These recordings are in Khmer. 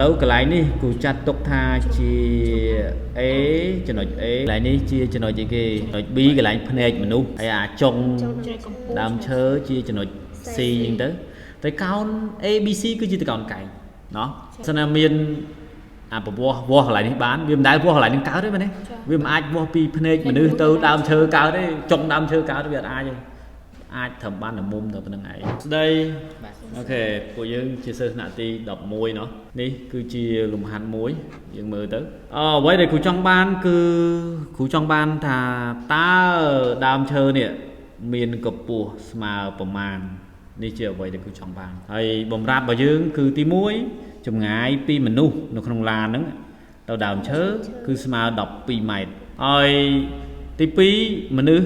ទៅកន្លែងនេះគូចាត់ទុកថាជា A ចំណុច A កន្លែងនេះជាចំណុចអីគេចំណុច B កន្លែងភ្នែកមនុស្សហើយអាចុងដើមឈើជាចំណុច C អញ្ចឹងទៅតែកោន ABC គឺជាតកោនកែងណោះសិនណាមានអាប្រវាស់វាស់កន្លែងនេះបានវាមិនដែលវាស់កន្លែងនេះកើតទេមែនទេវាមិនអាចវាស់ពីភ្នែកមនុស្សទៅដើមឈើកើតទេចុងដើមឈើកើតវាអត់អាចទេអាចត្រឹមបានតែមុំទៅប៉ុណ្្នឹងឯងស្ដីអូខេពួកយើងជាសិស្សថ្នាក់ទី11ណោះនេះគឺជាលំហាត់មួយយើងមើលទៅអអ្វីដែលគ្រូចង់បានគឺគ្រូចង់បានថាតើដើមឈើនេះមានកម្ពស់ស្មើប្រមាណនេះជាអ្វីដែលគ្រូចង់បានហើយបំរាប់របស់យើងគឺទី1ចម្ងាយពីមនុស្សនៅក្នុងឡានហ្នឹងទៅដើមឈើគឺស្មើ12ម៉ែត្រហើយទី2មនុស្ស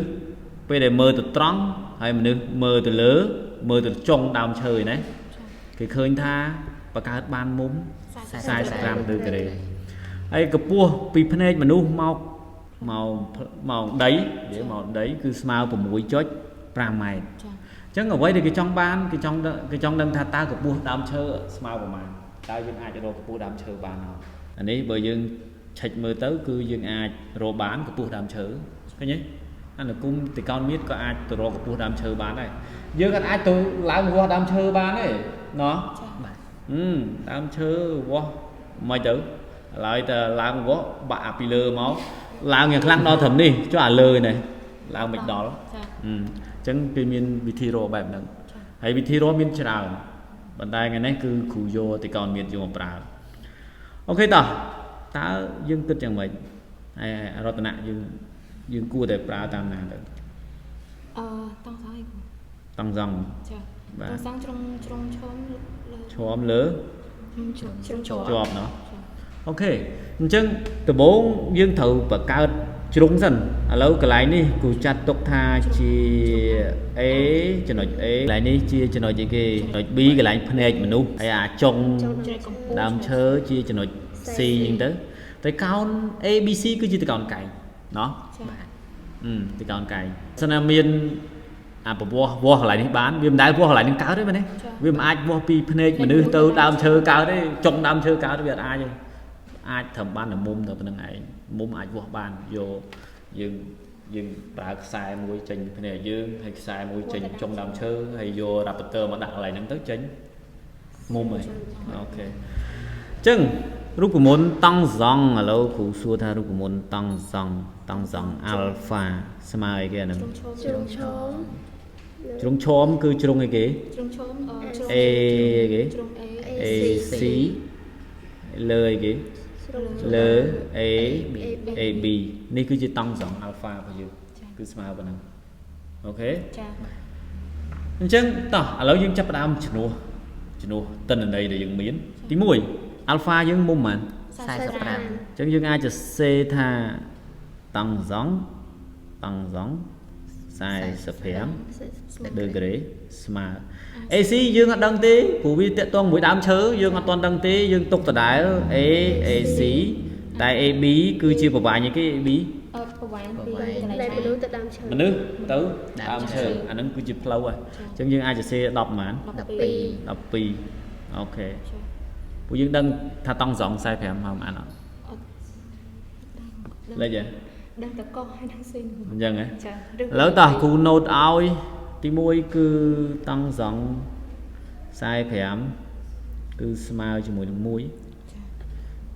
ពេលដែលមើលទៅត្រង់ហើយមនុស្សមើលទៅលើមើលទៅចុងដើមឈើណាគេឃើញថាបង្កើតបានមុំ45ដឺក្រេហើយកម្ពស់ពីភ្នែកមនុស្សមកមកមកដីនិយាយមកដីគឺស្មើ 6.5 ម៉ែត្រអញ្ចឹងអ្វីដែលគេចង់បានគេចង់ដឹងថាតើកម្ពស់ដើមឈើស្មើប្រមាណតើយើងអាចរកកម្ពស់ដើមឈើបានអត់អានេះបើយើងឆែកមើលទៅគឺយើងអាចរកបានកម្ពស់ដើមឈើឃើញទេអនុគមតិកោណមាត្រក៏អាចទៅរកកម្ពស់ដើមឈើបានដែរយើងក៏អាចទៅឡើងវាស់ដើមឈើបានដែរណោះបាទដើមឈើវាស់មិនទៅឡើយតែឡើងវាស់បាក់ពីលើមកឡើងយ៉ាងខ្លាំងដល់ត្រឹមនេះចុះអាលើនេះឡើងមិនដល់អញ្ចឹងគេមានវិធីរកបែបហ្នឹងហើយវិធីរកមានច្រើនប៉ុន្តែថ្ងៃនេះគឺគ្រូយកតិកោណមាត្រយកមកប្រើអូខេតោះតើយើងគិតយ៉ាងម៉េចហើយរតនៈយើងគួរតែប្រើតាមណាទៅតង់សង់អីតង់សង់ចាតង់សង់ជ្រុងជ្រុងឈមលើឈមលើជ្រុងជាប់ណោះអូខេអញ្ចឹងដំបូងយើងត្រូវបង្កើតជ្រុងសិនឥឡូវកន្លែងនេះគូចាត់ទុកថាជា A ចំណុច A កន្លែងនេះជាចំណុចអីគេចំណុច B កន្លែងភ្នែកមនុស្សហើយអាចុងដើមឈើជាចំណុច C អញ្ចឹងទៅតែកោន ABC គឺជាតកោនកែងណោះបាទទីកោនកែងសិនណាមានអាប្រវាស់វាស់កន្លែងនេះបានវាមិនដែលវាស់កន្លែងនេះកើតទេមែនទេវាមិនអាចវាស់ពីភ្នែកមនុស្សទៅដើមឈើកើតទេចុងដើមឈើកើតវាអត់អាចទេអាចត្រឹមបានតែមុំទៅប៉ុណ្្នឹងឯងមុំអាចវាស់បានយកយើងប្រើខ្សែមួយចេញភ្នែកយើងហើយខ្សែមួយចេញចុងដើមឈើហើយយក raptor មកដាក់កន្លែងហ្នឹងទៅចេញមុំហើយអូខេអញ្ចឹងរូបមន្តតង់សង់ឥឡូវគ្រូសួរថារូបមន្តតង់សង់អាល់ហ្វាស្មើអីគេអាហ្នឹងជ្រុងឈមជ្រុងឈមគឺជ្រុងអីគេជ្រុងឈម A គេជ្រុង A C លើអីគេលើ A A B នេះគឺជាតង់សង់អាល់ហ្វារបស់យើងគឺស្មើប៉ុណ្ណឹងអូខេចាអញ្ចឹងតោះឥឡូវយើងចាប់ផ្ដើមជំនួសទិន្នន័យដែលយើងមានទី1អាល់ហ្វាយើងមុំប៉ុន្មាន45អញ្ចឹងយើងអាចจะសេថាតង់សង់45ដឺក្រេស្មើ AC យើងអត់ដឹងទេព្រោះវាតាក់ទងមួយដើមឈើយើងអត់ទាន់ដឹងទេយើងទុកដដែល A AC តែ AB គឺជាប្រវែងអីគេ AB ប្រវែងពីកន្លែងមនុស្សទៅដើមឈើមនុស្សទៅដើមឈើអាហ្នឹងគឺជាផ្លូវហើយអញ្ចឹងយើងអាចจะសេ10ប៉ុន្មាន12អូខេពួកយើងដឹងថាតង់សង់45មកអានអត់លេចហ៎ដឹងតែកោះហើយនឹងស៊ីអញ្ចឹងហ៎ចាឥឡូវតោះគ្រូណូតឲ្យទី1គឺតង់សង់45គឺស្មើជាមួយនឹង1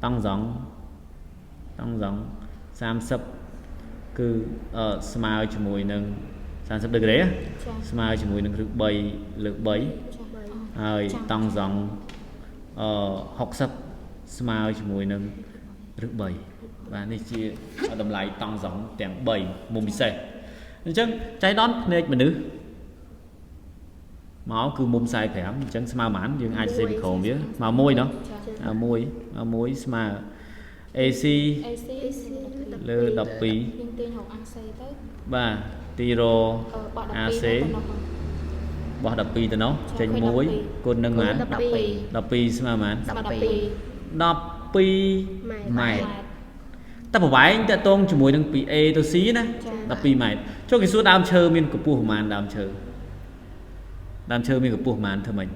តង់សង់30គឺស្មើជាមួយនឹង30ដឺក្រេស្មើជាមួយនឹងឬ3លើ3ហើយតង់សង់60ស្មើជាមួយនឹងឬ3បាទនេះជាតម្លៃតង់សង់ទាំង3មុំពិសេសអញ្ចឹងចៃដន្យភ្នែកមនុស្សមកគឺមុំ45អញ្ចឹងស្មើប៉ុន្មានយើងអាចសេពីក្រោមវាស្មើ1ណោះ1ស្មើ AC លើ12យើងទាញរក AC ទៅបាទទីរ AC បោះ12ទៅនោះចេញ1គុណនឹងប៉ុន្មាន12ស្មើប៉ុន្មាន12ម៉ែត្រតែប្រវែងតាក់ទងជាមួយនឹងពី A ទៅ C ណា12ម៉ែត្រចុះគេសួរដើមឈើមានកម្ពស់ប្រហែលដើមឈើមានកម្ពស់ប្រហែលធ្វើម៉េច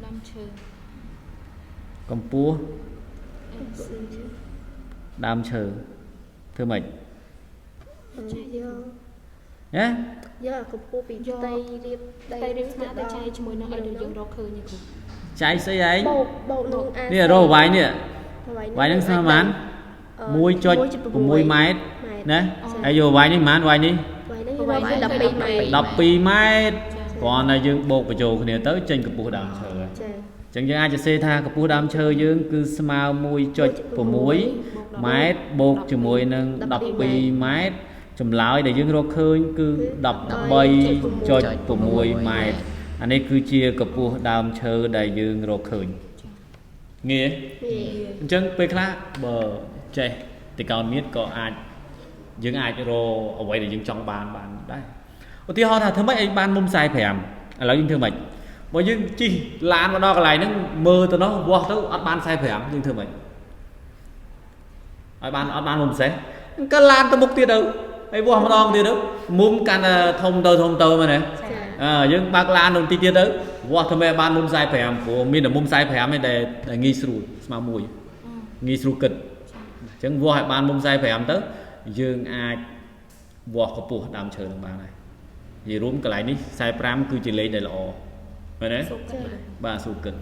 ដើមឈើ កម្ពស់ដើមឈើធ្វើម៉េច យក ណា យកអាកម្ពស់ពីផ្ទៃរាប ផ្ទៃរាបស្មើទៅចែកជាមួយនឹងឲ្យយើងរកឃើញគ្រូ ចែកស្អីឯង បូកបូកនឹងអា នេះរកវាយនេះ វាយ វាយហ្នឹងស្មើប៉ុន្មាន1.6ម៉ែត្រណាហើយយកវាយនេះប៉ុន្មានវាយនេះ វាយហ្នឹងយើងរកឃើញ12ម៉ែត្រ 12ម៉ែត្រគ្រាន់តែយើងបូកបញ្ចូលគ្នាទៅចេញកម្ពស់ដើមឈើហើយ ចា អញ្ចឹងយើងអាចจะសេថាកម្ពស់ដើមឈើយើងគឺស្មើ1.6ម៉ែត្របូកជាមួយនឹង12ម៉ែត្រចម្លើយដែលយើងរកឃើញគឺ13.6ម៉ែត្រអានេះគឺជាកម្ពស់ដើមឈើដែលយើងរកឃើញងាយ នេះ អញ្ចឹងពេលខ្លះបើចេះតិកោណមាត្រក៏អាចយើងអាចរកអ្វីដែលយើងចង់បានបានដែរឧទាហរណ៍ថាធ្វើម៉េចឲ្យបានមុំ45ឥឡូវយើងធ្វើម៉េចបើយើងជិះឡានមកដល់កន្លែងហ្នឹងមើលទៅនោះវាស់ទៅអត់បាន45យើងធ្វើម៉េចឲ្យបានអត់បានមុំសេះក៏ឡានទៅមុខទៀតទៅហើយវាស់ម្ដងទៀតទៅមុំកាន់តែធំទៅធំទៅមែនទេ ចា អើយើងបើកឡានទៅទីទៀតទៅវាស់ធ្វើម៉េចឲ្យបានមុំ45ព្រោះមានតែមុំ45ឯងដែលដែលងាយស្រួលស្មើមួយងាយស្រួលគិតអញ្ចឹងវាស់ឲ្យបានមុំ45ទៅយើងអាចវាស់កម្ពស់ដើមឈើនឹងបានហើយនិយាយរួមកន្លែងនេះ45គឺជាលេខដែលល្អមែនទេ សុខ ចា បាទស្រួលគិត